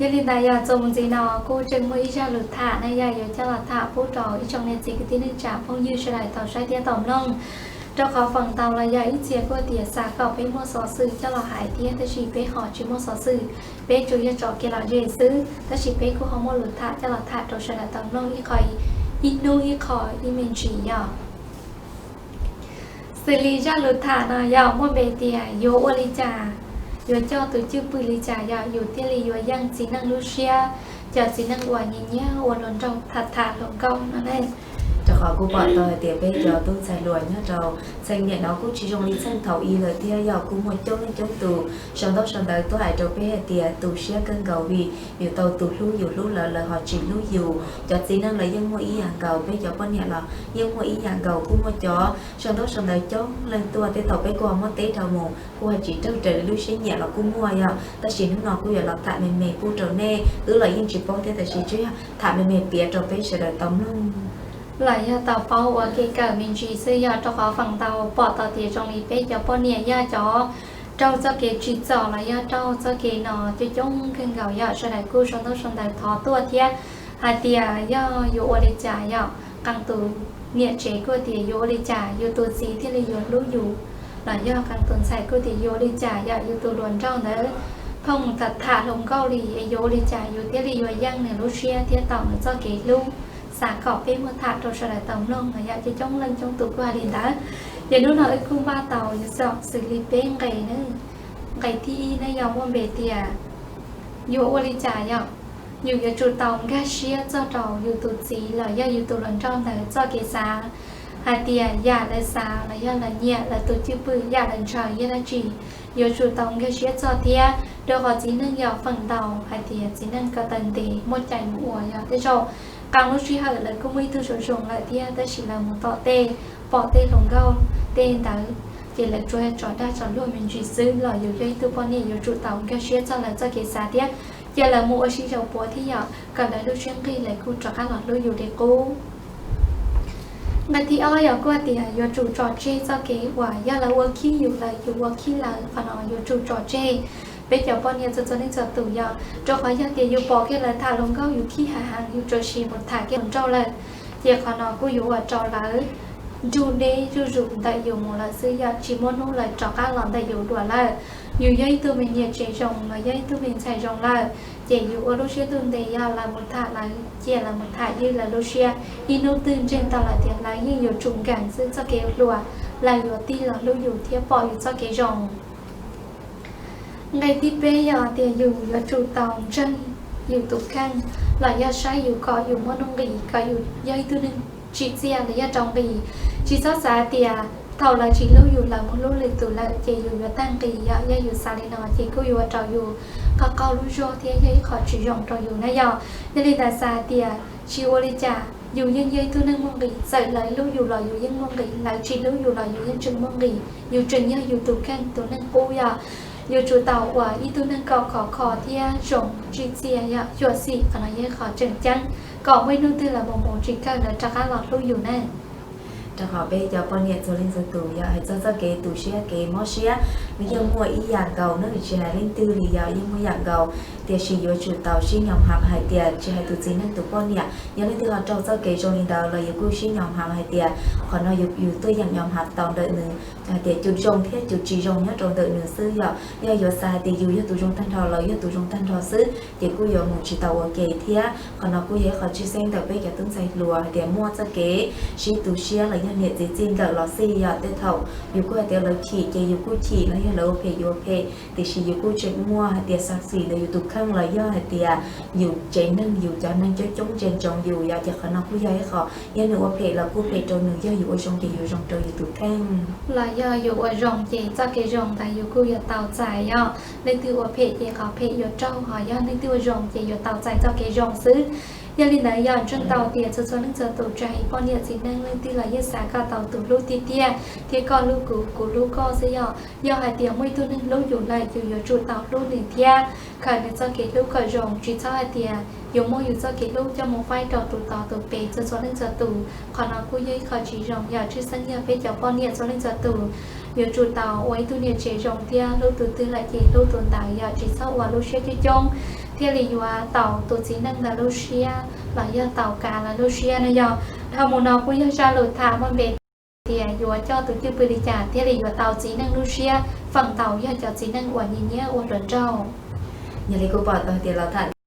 Yog li ntawd yog txuas mus ntxiv no kuj tseem muaj ib zaj lus tham na yog yuav coj los tham pub rau ib tsoom niam txiv kwv tij neej tsa phooj ywg sawv daws tau saib thiab tau mloog. Rau qhov feem ntau los yog ib txhia kuj tias xav kom peb muaj xov xwm coj los hais thiab tab sis peb ho tsis muaj xov xwm, peb tsuas yog tso kev lom zem xwb tab sis peb kuj ho muaj lus tham coj los tham rau sawv daws tau mloog ib qho, ib hnub ib qho ib me ntsis yog. Xws li zaj lus tham no yog muaj npe tias yuav ua li cas, yuav coj tus cwj pwm li cas yog yus thiaj li yuav yeej txiv neej lub siab, cov txiv neej uas nyiam nyiam ua hluas nraug tham tham hluas nkauj no ne. Rau qhov kuj pom tau hais tias peb cov tub ntxhais hluas nyob rau txheej niaj no kuj tsis zoo li txheej thaum ub lawm thiab yog kuj muaj coob leej coob tus sau ntaub sau ntawv tuaj hais rau peb hais tias tu siab kawg nkaus vim yus tau tus hlub yus hlub lawv lawv ho tsis hlub yus. Cov txiv neej lawv yeej muaj ib yam nkaus, peb cov poj niam los yeej muaj ib yam nkaus, kuj muaj cov sau ntaub sau ntawv coob leej tuaj tej thaum peb kuj ho muab teb rau mus kuj ho tsis raug raws li lub siab nyiam los kuj muaj yog, tab sis hnub no kuj yuav los tham me me pub rau nej, wb los yeej tsis paub thiab tab sis tsuas yog tham me me piav rau peb sawv daws tau mloog los yog tau paub ua kev kawm me ntsis xwb yog rau qhov feem ntau pom tau tias zoo li peb cov poj niam yog cov raug txoj kev tsim txom los yog raug txoj kev no coob coob kawg nkaus yog sawv daws kuj sau ntaub sau ntawv thov tuaj thiab hais tias yog yuav ua li cas yog qee tus niam tsev kuj tias yuav ua li cas yus tus txiv thiaj li yuav hlub yus, los yog qee tus ntxhais kuj tias yuav ua li cas yog yus tus hluas nraug ntawd phooj tham tham hluas nkauj li es yuav ua li cas yus thiaj li yuav yeej nws lub siab thiab tau nws txoj kev hlub. Xav kom peb muaj tham rau sawv daws tau mloog no yog coob coob leej coob tus kuj hais li ntawd. Ces hnub no wb kuj npaj tau yog xom xws li peb nqe ne. Nqe thib ib ne yog muaj npe tias yuav ua li cas yog yus yuav tsum tau nkag siab txog rau yus tus txiv los yog yus tus hluas nraug ntawd txoj kev xav, hais tias yam lawv xav los yog lawv nyiam lawv tus cwj pwm yam lawv ntshaw yog dab tsi, yuav tsum tau nkag siab txog thiab rau qhov txiv neej yog feem ntau hais tias txiv neej ko taw ntev muaj cai mus ua yog tej zaum qee lub sij hawm lawv kuj muaj ib tug zoo zoo lawm thiab tab sis lawv mus tom tej pom tej hluas nkauj tej ntawd ces lawv tsuas tso dag tso luag me ntsis xwb los yus yog ib tug poj niam yuav tsum tau nkag siab txog lawv txoj kev xav thiab cia lawv mus ua si zaum puav thiab yog kom lawv lub siab nqig lawv kuj rov qab los hlub yus li qub. Nqe thib ob yog kuj tias yuav tsum tso tseg txoj kev uas yog lawv ua khib yus lawm yus ua khib lawv, qhov no yuav tsum tso tseg. Peb cov poj niam txhua txhua leej txhua tus yog rau qhov yog tias yus pom kiag lawv tham hluas nkauj yus khib heev heev yus tsuas sim mus tham kiag hluas nraug lawm, ces qhov no kuj yuav ua rau lawv nrug deb zuj zus ntawm yus mus lawm xwb yog tsis muaj hnub lawv rov qab los ntawm yus dua lawm. Yus yog ib tug me niam tsev zoo los yog ib tug me ntxhais zoo lawm, ces yus ua lub siab ntuj ntev yog lawv mus tham lawv cia lawv mus tham ywj lawv lub siab, ib hnub twg ntseeg tau lawm tias lawv yeej yuav tsum nkees xwb txoj kev hluas, lawv yuav tig los hlub yus thiab pom yus txoj kev zoo. Nqe thib peb yog tias yus yuav tsum tau ntseeg yus tus kheej los yog saib yus kom yus muaj nuj nqis kom yus yog ib tug neeg tsim txiaj los yog rau nqis. Tsis txhob xav tias thaum lawv tsis hlub yus lawv mus hlub lwm tus lawm ces yus yuav tag nqis yog, yog yus xav li no ces kuj yuav ua rau yus qaug qaug lub zog thiab yog ib qho tsis zoo rau yus na yog. Yog li ntawd xav tias tsis ua li cas yus yeej yog ib tug neeg muaj nqis, txawm lawv hlub yus los yus yeej muaj nqis, lawv tsis hlub yus los yus yeej tseem muaj nqis, yus tseem yog yus tus kheej tus neeg qub yog. Yuav tsum tau ua ib tug neeg kom khov kho thiab zoo tsim txiaj yog xyuam xim, qhov no yog ib qho tseem ceeb kom muaj ib hnub twg lawv mus mus tsis kawg lawv rov qab los hlub yus ne. Rau qhov peb cov poj niam txhua leej txhua tus yog hais txog txoj kev tu siab kev mob siab nws yeej muaj ib yam nkaus, nws tsis hais leej twg li yog yeej muaj yam nkaus. Tiam sis yuav tsum tau sib nyob hab hais tias tsis hais tus txiv neej tus poj niam yog leej twg ho raug txoj kev zoo li ntawd los yus kuj sib nyob hab hais tias qhov no yus tuaj yeem nyob hab tau ntawm nws hais tias cus zoo thiab cus tsis zoo nyob rau ntawm nws xwb yog. Yog yuav xav hais tias yus yog tus zoo tag nrho lawv yog tus zoo tag nrho xwb ces kuj yuav mus tsis tau ua ke thiab. Qhov no kuj yog ib qho tshwj xeeb ntawm peb cov tub ntxhais hluas hais tias muaj txoj kev sib tu siab los yog niam txiv txij nkawm los xij yog tej thaum yus kuj hais tias lawv chim ces yus kuj chim los yog lawv ua phem yus ua phem, tiam sis yus kuj tseem muaj hais tias xav xim ntawm yus tus kheej los yog hais tias yus tsev neeg yus cov neeg coob coob ntsia ntsoov yus yog ces qhov no kuj yog ib qho yog nws ua phem los kuj phem rau nws, yog yus ua zoo ces yus zoo rau yus tus kheej. Los yog yus ua zoo ces txoj kev zoo ntawd yus kuj yuav tau txais yog. Leej twg ua phem ces qhov phem yuav raug, ho yog leej twg ua zoo ces yuav tau txais txoj kev zoo xwb. Yog li ntawd yog ntseeg tau tias txhua txhua leej txhua tus tsis hais poj niam txiv neej leej twg los yeej xav kom tau tus hlub tiag tiag thiab koj hlub kuv kuv hlub koj xwb yog. Yog hais tias muaj ib tug neeg hlub yus lawm yus yuav tsum tau hlub nws thiab khaws nws txoj kev hlub kom zoo, tsis txhob hais tias yuav muab yus txoj kev hlub coj mus faib rau tus tod tus pem txhua txhua leej txhua tus. Qhov no kuj yog ib qho tsis zoo yog tshwj xeeb yog peb cov poj niam txhua leej txhua tus yuav tsum tau ua ib tug niam tsev zoo thiab hlub tus twg lawm ces hlub tus ntawd yog tsis txhob ua lub siab coob coob. thiaj li yuav tau tus txiv neej ntawd lub siab los yog tau kav lawv lub siab no yog. Dhau mus no kuj yog zaj lus tham muaj npe tias yuav coj tus cwj pwm li cas thiaj li yuav tau txiv neej lub siab, feem ntau yog cov txiv neej uas nyiam nyiam ua hluas nraug. Yog li kuj pom tau tias los tham